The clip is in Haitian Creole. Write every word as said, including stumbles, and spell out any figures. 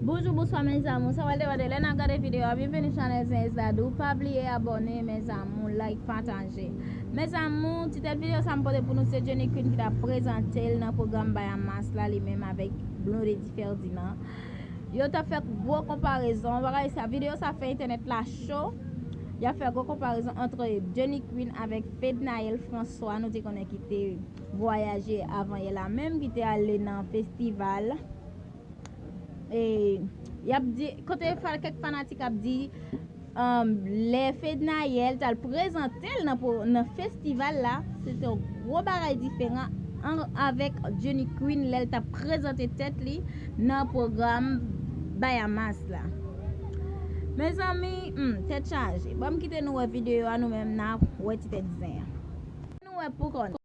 Bonjou, bonswa, mes amours. Sa pral depann de lè n ap gade videyo a. Byenveni sou chanèl Zen Esladou. Pa bliye abòne, mes amours, like, pataje. Mes amours, ti tèt videyo sa m pote pou nou se Jenny Queen ki t ap prezante l nan pwogram Bayamas la, li menm avèk Blondedy Ferdinand. Yo t ap fè gwo konparezon. Bagay sa, videyo sa fè entènèt la cho. Y ap fè gwo konparezon ant Jenny Queen avèk Fednaelle François, nou te konnen ki te vwayaje avan yè la menm, ki te ale nan festival. E, y ap di, kote fa-, kèk fanatik ap di, um, lè Fednaelle t al prezante l nan, nan festival la, se te yon gwo bagay diferan an, avèk Jenny Queen lè l t ap prezante tèt li nan pwogram Bayamas la. Mezanmi, hmm, tèt chaje. Ban m kite nou wè videyo a, nou menm n a wè ti tèt zen an. Nou wè pou kò n.